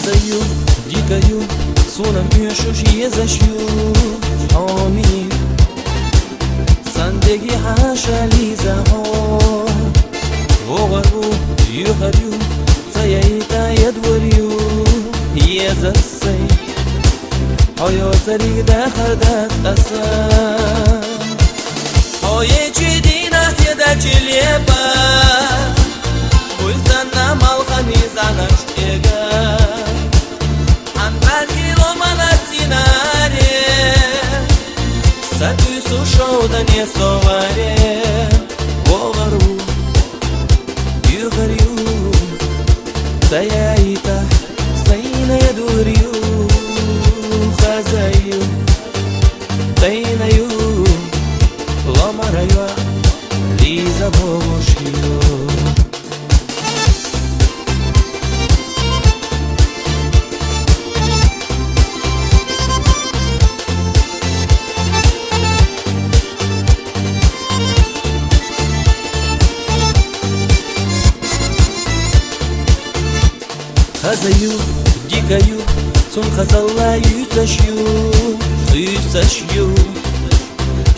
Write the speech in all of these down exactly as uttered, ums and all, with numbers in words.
Хаза ю, дика ю, сона муьшуш езаш ю, хьоми. Сан деги хьаша Лиза хьо. ВогӀар ву, юхар ю, ца яйта ядвар ю, езар сай. Хьо йоцариг дахар дац аса. Хьо ечи дина седа чилепа. Буй санна малхани занаш эга. Анбар кило мана синаре. Сатуй сушоу да не соваре. ВогӀар ву, юхар ю, ца яйта, сайна ядвар ю, хаза ю, тайна ю, ломара ю, Лиза богӀуш ю. Хаза ю, дика ю, цун хазалла юцаш ю, юцаш ю.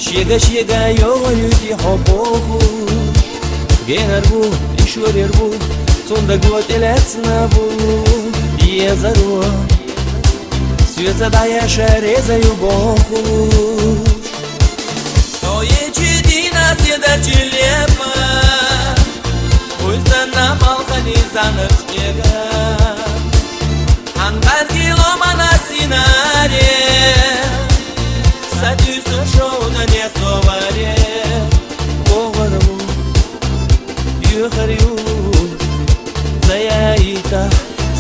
Шега-шега йогӀар ю ти хьо бохуш. Генар ву, ишварер ву, цунда готӀелецна ву, езар ву. Светца даяша реза ю бохуш. Хьо ечи дина седа чилепа. Буй санна малхани занаш эга. Анбар кило мана синаре. Сатуй сушоу да не соваре. ВогӀар ву, юхар ю, ца яйта,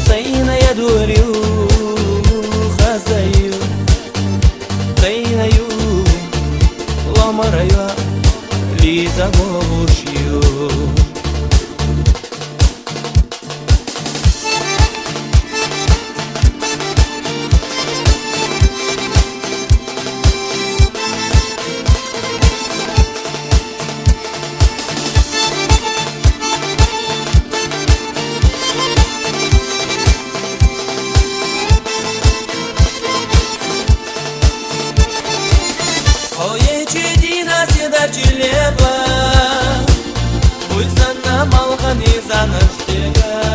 сайна ядвар ю, хаза ю, тайна ю, ломара ю, Лиза богӀуш ю. Хьо ечи дина седа чилепа. Буй санна малхани занаш эга.